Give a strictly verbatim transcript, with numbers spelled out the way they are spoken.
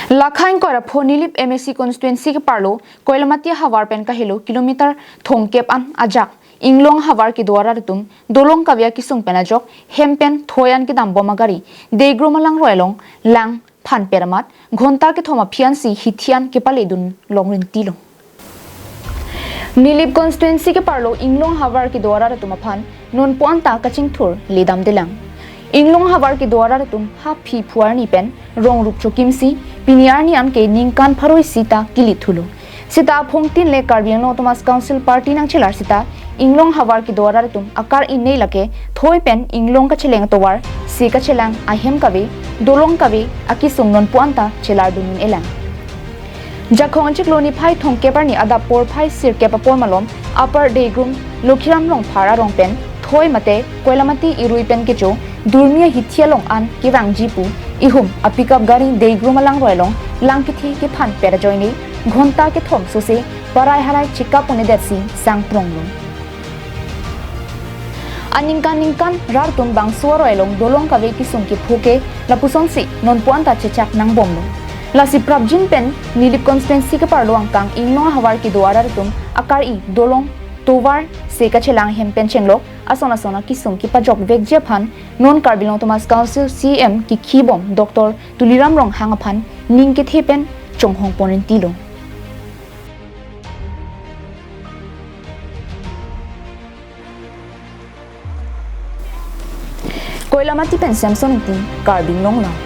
Lakhang Koirapho Nilip M A C constituency keparlo Koilamati havar pen kahelo kilometer thongkep an ajak Inglong havar kedo arat atum dolong kave akesung pen ajok hem pen thoi an kedam bom agari Deigrum alangroi along lang phan per amat ghonta kethom aphi ansi hithi an kepaledun long rinti lo. Nilip constituency keparlo Inglong havar kedo arat atum aphan nonpu anta kachingthur ledamdelang. Inglong havar kedo arat atum ha phi phu arni pen rong rup chokimsi pini arni anke ningkan pharo isi ta kelithulo. Seta aphongtin le Karbi Anglong Autonomous Council Party nangchelar seta Inglong havar kedo arat atum akar-i nei lake thoi pen Inglong kacheleng tovar se kachelang ahem kave dolong kave akesung nonpu anta chelardun un-elang. Jakhong achiklo niphai thongkep arni adap porphai sirkep apor malom Upper Deigrum Lokhiram Rongphar arong pen thoi mate Koilamati irui pen kecho Durmi ahithi along an kevangji pu ihum apikap gari Deigrum alangroi along lang kethe kephan per ajoine ghonta kethom sose parai harai chekap un-edetsi sangpronglo. Aningkan ningkan rat atum bangso aroi along dolong kave kesung kepho ke lapusonsi nonpu anta chechak nangbomlo. Lasi prapjin pen Nilip constituency keparlo angkang Inglong havar kedo arat atum akar-i dolong tovar se kachelang hem pen chenglok ason ason akesung kepajok vekji aphan non Karbi Anglong Autonomous Council C E M kekhibom Doctor Tuliram Ronghang aphan ning kethe pen chonghong pon rinti lo. Koilamati pen Samson Ingti, Karbi Anglong Live.